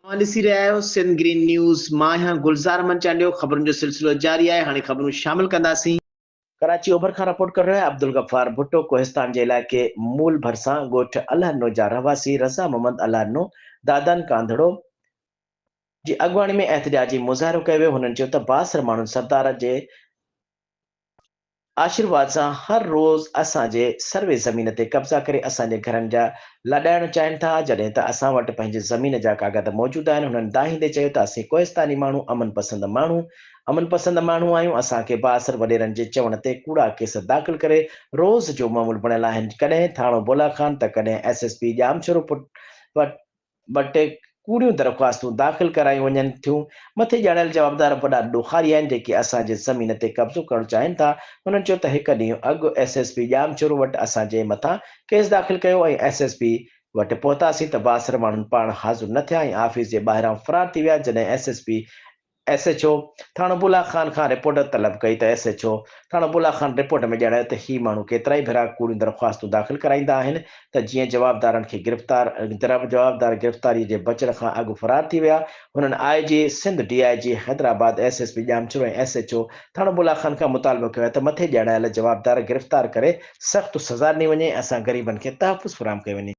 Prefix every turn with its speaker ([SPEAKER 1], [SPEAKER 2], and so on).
[SPEAKER 1] اوهان ڏسي رهيا آهيو سنڌ گرين نيوز، مان آهيان گلزار احمد چانڊيو، خبرن جو سلسلو جاري آهي، هاڻي خبرون شامل ڪنداسين. ڪراچي اوڀر کان رپورٽ ڪري رهيو آهي عبدالغفار ڀٽو ڪوهستان جي علائقي مول ڀرسان ڳوٺ الهڏنو جا رهواسي رضا محمد الهڏنو دادن ڪانڌڙو جي اڳواڻي ۾ احتجاجي مظاهرو ڪيو ويو هنن چيو ته بااثر ماڻهن سردار جي آشيرواد سان هر روز اسان جي سروي زمين تي قبضا ڪري اسان جي گهرن جا لڏائڻ چاهين ٿا جڏهن ته اسان وٽ پنهنجي زمين جا ڪاغذ موجود آهن هنن دانهيندي چيو ته اسين ڪوهستاني ماڻهو امن پسند ماڻهو امن پسند ماڻهو آهيون اسان کي بااثر وڏيرن جي چوڻ تي ڪوڙا ڪيس داخل ڪري روز جو معمول بڻيل آهن ڪڏهن ٿاڻو بولا خان ته ڪڏهن ايس ايس پي ڄامشورو پٽ وٽ ڪوڙيون درخواستون داخل ڪرايون وڃن ٿيون، مٿي ڄاڻايل جوابدار وڏا ڏوهاري آهن جيڪي اسان جي زمين تي قبضو ڪرڻ چاهين ٿا، هنن چيو ته هڪ ڏينهن اڳ ايس ايس پي ڄامشورو وٽ اسان جي مٿان ڪيس داخل ڪيو ۽ ايس ايس پي وٽ پهتاسين ته بااثر ماڻهن پاڻ حاضر نه ٿيا ۽ آفيس جي ٻاهران فرار ٿي ويا جڏهن S S P S H O ٿاڻو بولا خان کان رپورٽ طلب ڪئي ته ايس ايڇ او ٿاڻو بولا خان رپورٽ ۾ ڄاڻايو ته هي ماڻهو ڪيترائي ڀيرا ڪوڙيون درخواستون داخل ڪرائيندا آهن ته جيئن جوابدارن کي گرفتار جوابدار گرفتاري جي بچڻ کان اڳ فرار ٿي ويا هنن I G Sindh D I G Hyderabad S S P Jamshoro ۽ S H O ٿاڻو بولا خان کان مطالبو ڪيو آهي ته مٿي ڄاڻايل جوابدار گرفتار ڪري سخت سزا ڏني وڃي ۽ اسان غريبن کي تحفظ فراهم ڪيو وڃي.